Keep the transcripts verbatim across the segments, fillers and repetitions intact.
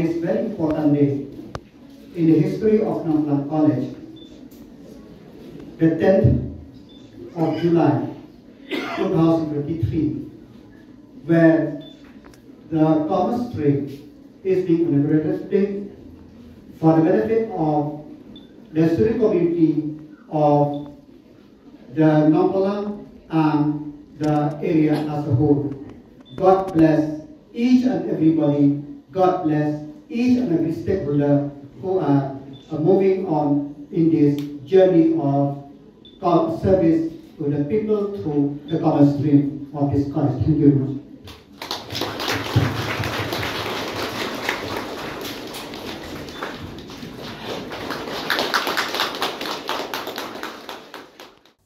It's a very important day in the history of Nongtalang College, the tenth of July two thousand twenty-three, where the commerce stream is being inaugurated today for the benefit of the student community of the Nongtalang and the area as a whole. God bless each and everybody. God bless each and every stakeholder who are, are moving on in this journey of co- service to the people through the common stream of this college. Thank you very much.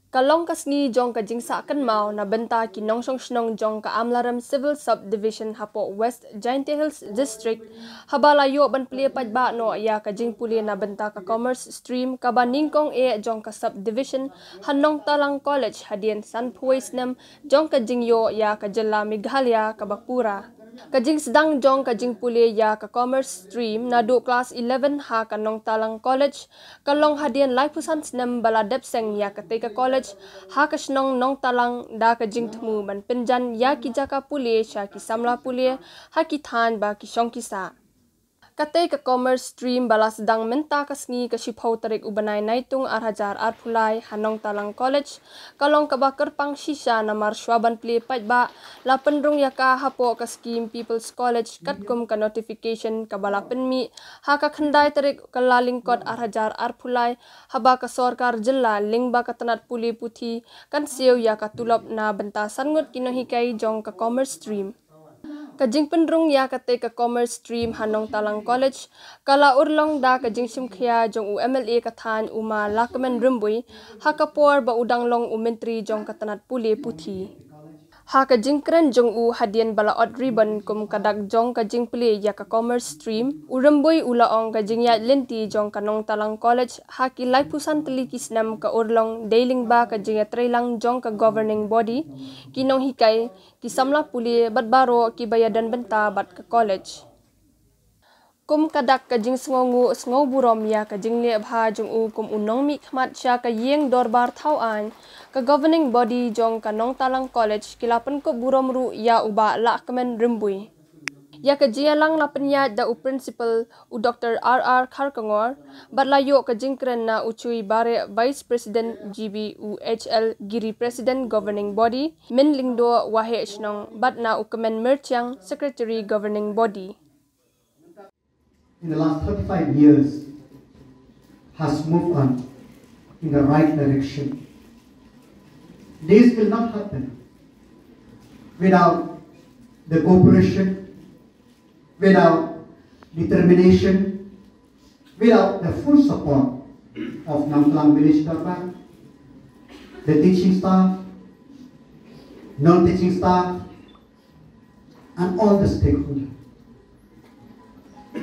Ka long ka sngi jong ka jingsah kynmaw na bynta ki nongshong shnong jong ka Amlarem Civil Subdivision hapoh West Jaintia Hills District, haba la ïoh ban plie paidbah noh ïa ka jingpule na bynta ka Commerce Stream kaba nyngkong eh jong ka Subdivision ha Nongtalang College hadien sanphew wei snem jong ka jingïoh ïa ka jylla Meghalaya kaba pura. Ka jingsdang jong ka jingpule ïa ka Commerce Stream naduh klas eleven ha ka Nongtalang College ka long hadien laiphew san snem ba la dep seng ïa katei ka college ha ka shnong Nongtalang da ka jingthmu ban pynjan ïa ki jaka pule sha ki samla pule ha ki thaiñ ba ki shong ki sah. Katei ka Commerce Stream ba la sdang mynta ka sngi ka shiphew tarik u bnai Naitung ar hajar arphew lai ha Nongtalang College ka long kaba kyrpang shisha namar shwa ban plie paidbah la pynrung ïa ka hapoh ka skhim People's College katkum ka notification kaba la pynmih ha ka khyndai tarik u Kyllalyngkot ar hajar arphew lai haba ka sorkar jylla lyngba ka tnat pule puthi kan siew ïa ka tulop na bynta san ngut ki nonghikai jong ka Commerce Stream. Ka jingpynrung ïa katei ka Commerce Stream ha Nongtalang College ka la urlong da ka jingshimkhia jong u MLA ka thaiñ u ma Lahkmen Rymbui ha ka por ba u dang long u myntri jong ka tnat pule puthi. Ha ka jingkren jong u hadien ba la ot ribbon kum ka dak jong ka jingplie ïa ka Commerce Stream, u Rymbui u la ong ka jingïaid lynti jong ka Nongtalang College ha ki laiphew san tylli ki snem ka urlong dei lyngba ka jingïatreilang jong ka Governing Body, ki nonghikai, ki samla pule bad baroh kiba ïadon bynta bad ka college. Kum ka dak ka jingsngewnguh sngewburom ïa ka jingleh bha jong u kum u nongmihkhmat sha ka ïing dorbar thaw aiñ, ka Governing Body jong ka Nongtalang College ki la pynkup burom ruh ïa u Bah Lahkmen Rymbui. Ïa ka jingïalang la pynïaid da u Principal u Dr R R Kharkongor bad la ïoh ka jingkren na u Chui Bareh Vice President GB, u H L Giri President Governing Body, Min Lyngdoh Waheh Shnong bad na u Kmen Myrchiang Secretary Governing Body. In the last thirty-five years has moved on in the right direction. This will not happen without the cooperation, without determination, without the full support of Nongtalang Village Dorbar, the teaching staff, non-teaching staff, and all the stakeholders.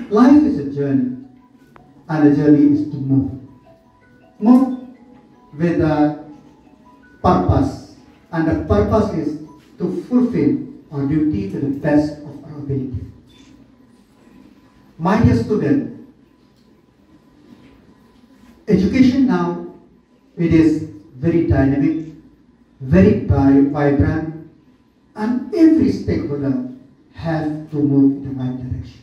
Life is a journey, and the journey is to move. Move with a purpose, and the purpose is to fulfill our duty to the best of our ability. My dear student, education now, it is very dynamic, very vi- vibrant, and every stakeholder have to move in the right direction.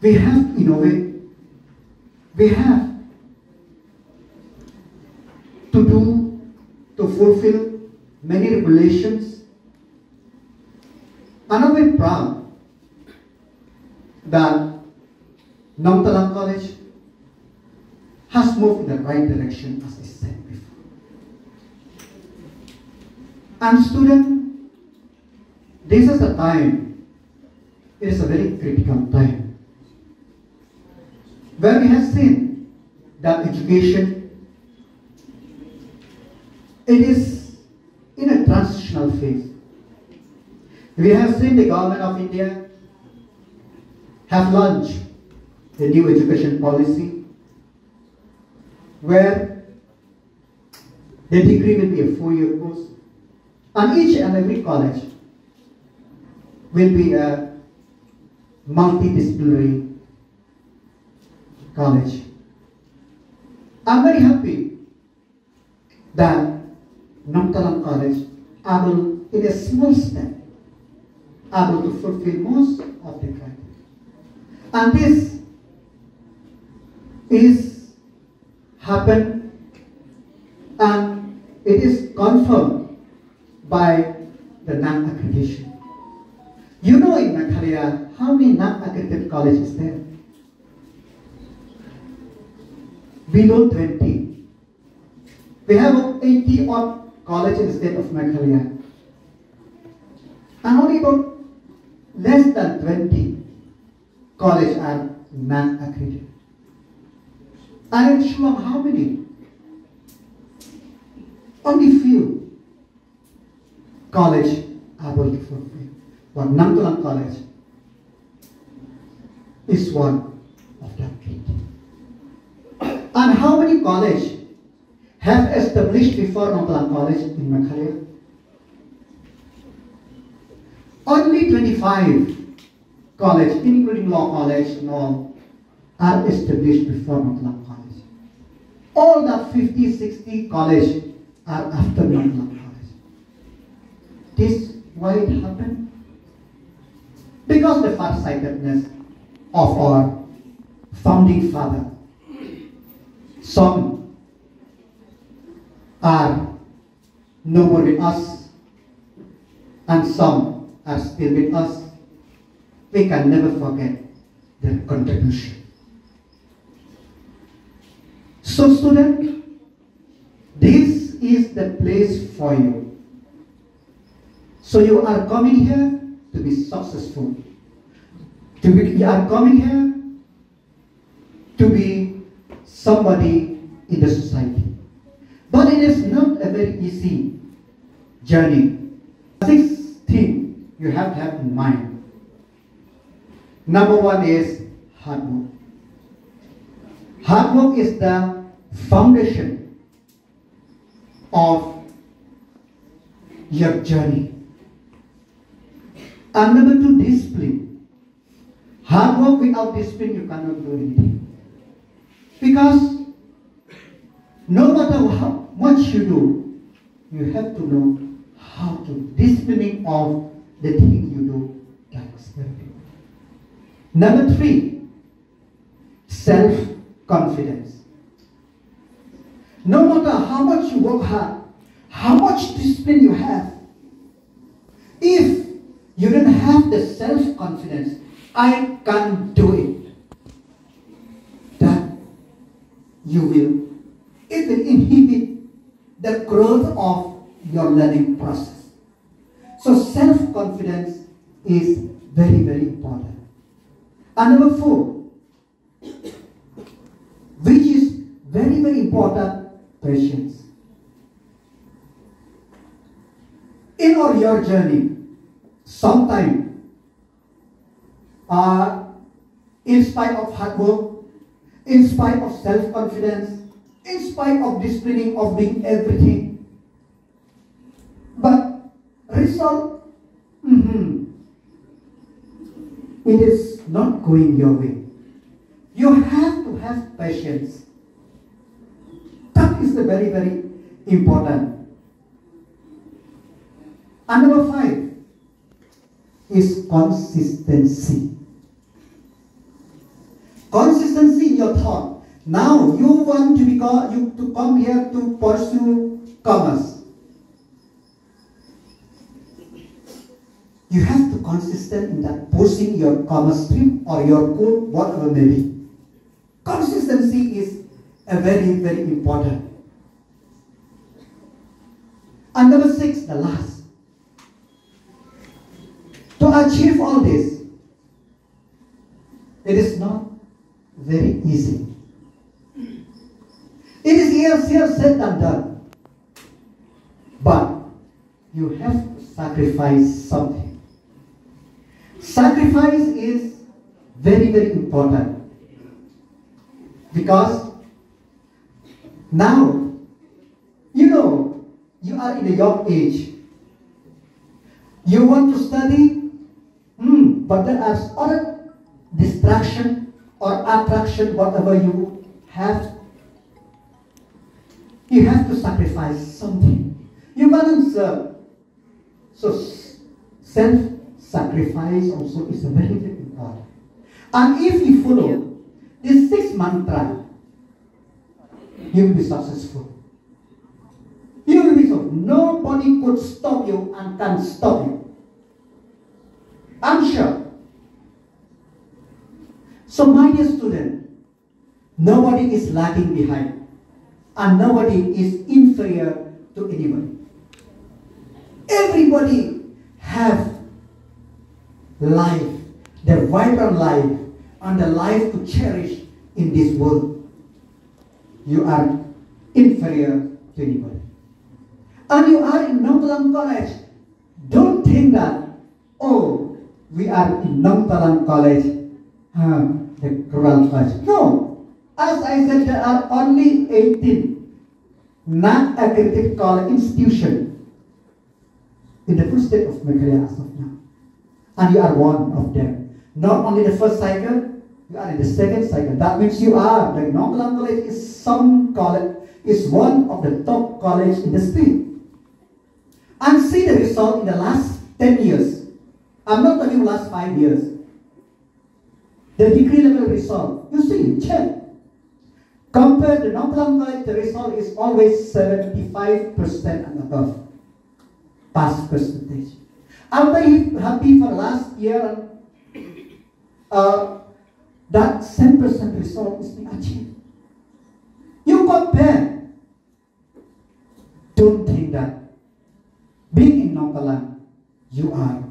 We have to innovate. We have to do, to fulfill many regulations. And I'm very proud that Nongtalang College has moved in the right direction, as I said before. And student, this is a time, it is a very critical time, where we have seen that education, it is in a transitional phase. We have seen the Government of India have launched the new education policy, where the degree will be a four-year course, and each and every college will be a multidisciplinary college. I'm very happy that Nongtalang College able, in a small step, able to fulfill most of the criteria. And this is happened and it is confirmed by the NAAC accreditation. You know, in Meghalaya, how many NAAC accredited college is there? Below twenty. We have eighty odd college in the state of Meghalaya. And only about less than twenty college are NAAC accredited. And in Shillong, how many? Only few college able to fulfill. But Nongtalang College is one of that eight. And how many college have established before Nongtalang College in Meghalaya? Only twenty-five college, including law college and all, are established before Nongtalang College. All the fifty, sixty college are after Nongtalang College. This why it happened? Because the farsightedness of our founding father. Some are no more with us, and some are still with us. We can never forget their contribution. So, student, this is the place for you. So you are coming here to be successful. To be, you are coming here to be somebody in the society. But it is not a very easy journey. Six things you have to have in mind. Number one is hard work. Hard work is the foundation of your journey. And number two, discipline. Hard work without discipline, you cannot do anything. Because no matter how much you do, you have to know how to disciplining of the thing you do. That's very important. Number three, self-confidence. No matter how much you work hard, how much discipline you have, if you don't have the self-confidence, "I can't do it," that you will, it will inhibit the growth of your learning process. So self-confidence is very, very important. And number four, which is very, very important, patience. In or your journey, sometime, uh, in spite of hard work, in spite of self-confidence, in spite of disciplining, of doing everything, but result, mhm, it is not going your way. You have to have patience. That is the very, very important. And number five is consistency. Consistency in your thought. Now you want to become, you to come here to pursue commerce. You have to consistent in that pursuing your commerce stream or your goal, whatever may be. Consistency is a very, very important. And number six, the last. To achieve all this, it is not very easy. It is easier said than done. But you have to sacrifice something. Sacrifice is very, very important. Because now, you know, you are in a young age. You want to study, hmm, but there are other distraction or attraction, whatever you have, you have to sacrifice something. You cannot serve. So self-sacrifice also is a very, very important. And if you follow this six mantra, you will be successful. You will be so. Nobody could stop you and can stop you. I'm sure. So, my dear student, nobody is lagging behind and nobody is inferior to anybody. Everybody have life, the vibrant life, and the life to cherish in this world. You are inferior to anybody. And you are in Nongtalang College. Don't think that, oh, we are in Nongtalang College, huh, the cruel college. No. As I said, there are only eighteen non-accredited college institution in the full state of Meghalaya as of now. And you are one of them. Not only the first cycle, you are in the second cycle. That means you are, the Nongtalang College is some college, is one of the top college in the state. And see the result in the last ten years. I'm not talking last five years. The degree level result, you see, check. Compare the Nongtalang College, the result is always seventy-five percent and above pass percentage. I'm very happy for last year, uh, that same percent result is being achieved. You compare. Don't think that being in Nongtalang, you are,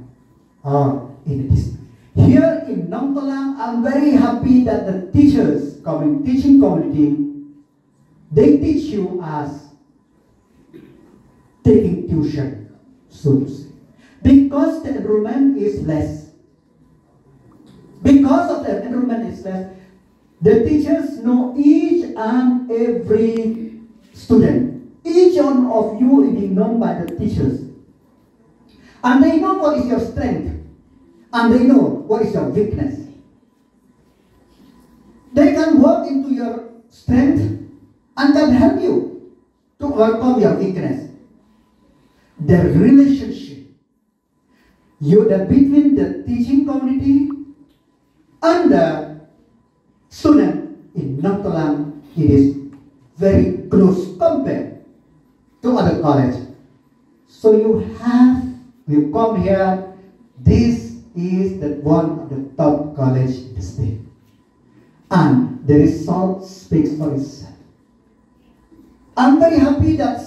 are in a distance. Here in Nongtalang, I'm very happy that the teachers, commun- teaching community, they teach you as taking tuition, so to say. Because the enrollment is less. Because of the enrollment is less, the teachers know each and every student. Each one of you is being known by the teachers. And they know what is your strength. And they know what is your weakness. They can work into your strength and can help you to overcome your weakness. The relationship, you, the between the teaching community and the student in Nongtalang, it is very close compared to other college. So you have, you come here, this is the one of the top college in the state. And the result speaks for itself. I'm very happy that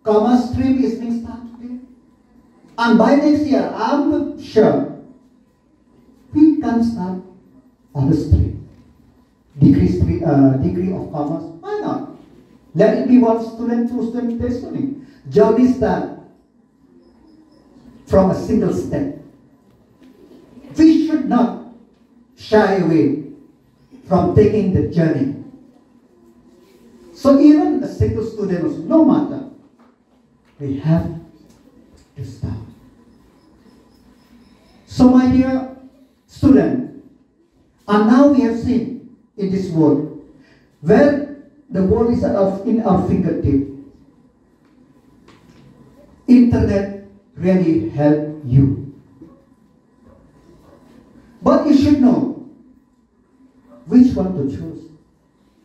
commerce stream is being started today. And by next year, I'm sure we can start other stream. Degree stream, uh, degree of commerce. Why not? Let it be one student, two student, three student. Journey start from a single step. We should not shy away from taking the journey. So even a single student, no matter, we have to start. So my dear student, and now we have seen in this world where the world is at our, in our fingertip. Internet really help you. But you should know which one to choose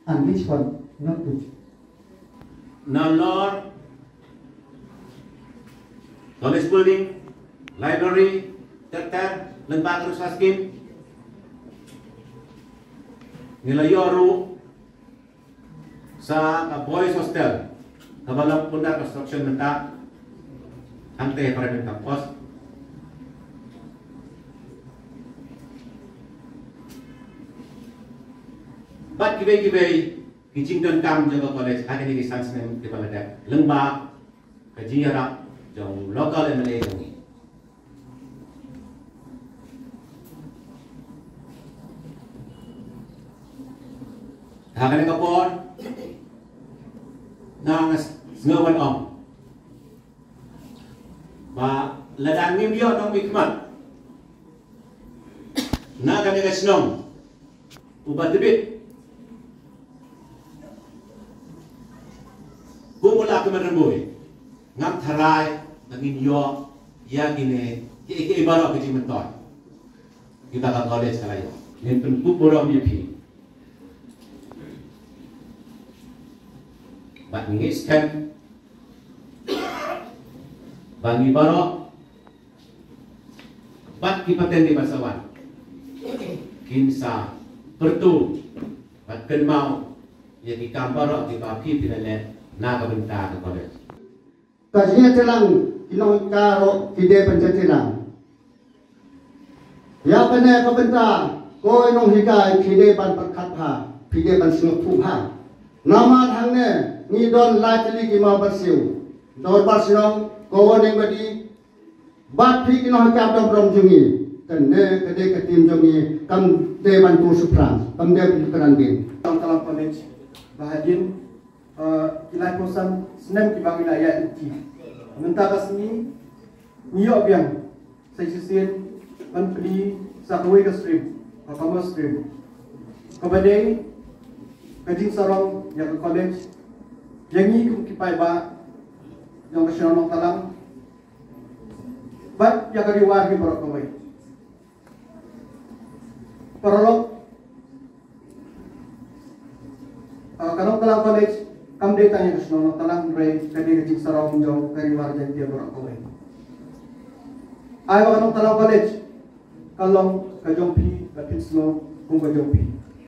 and which one not to choose. Nalor, college building, library, ter ter, lem bad resource scheme. Ngi la ïoh ruh sa ka boys hostel kaba long under construction mynta hangtei ha Paragon Campus. Bad kiwei kiwei ki jingdonkam jong ka college ha kine ki san snem kiba la dep lyngba ka jingïarap jong local M L A jong ngi. Ha kane ka por nga sngew ban ong ba lada ngim ïoh nongmihkhmat na kane ka shnong Uba tbit. Kum u la ka man rambui. Ngam tharai ba ngin ïoh ïa kine ki, ki baroh ki jingmyntoi. Kita ka college ka la ïoh. Ngin pynkup burom ïa phi. Bad ngi skhem ba ngi baroh bad ki pateng ki ba sa wan kin sa pyrtu bad kynmaw ïa ki kam baroh ki ba phi phi la leh na ka bynta ka college. Ka jingïatreilang ki nonghikai ruh ki dei ban jingïatreilang. Ïa kane ka bynta ko i nonghikai phi dei ban pyrkhat bha, phi dei ban sngewthuh bha. Namar hangne ngi don lai tylli ki mawbarsiew. Dorbar shnong, ko Waneng Badi, bad phi ki nonghikai dom dom jong ngi. Kane ka dei ka team jong ngi, kam dei ban tur shaphrang, kam dei ban kren beiñ. Tang Tlang College, ba hadien, eh, ki laiphew san snem ki ba ngi la ïaid lynti. Mynta ka sngi ngi ïoh biang sa shisien ban plie sa kawei ka stream, ka commerce stream. Kaba dei ka jingsarong ïa ka college, ïa ngi kum ki paidbah jong ka shnong Nongtlang, bad ïa ka Ri War hi baroh kawei. Paralok, ah, ka Nongtlang College kam dei tang ïa ka shnong Nongtlang, hynrei ka dei ka jingsarong jong ka Ri War Jaiñtia baroh kawei. Ai ba ka Nongtlang College ka long ka jong phi, ka phin sngew kum ka jong phi.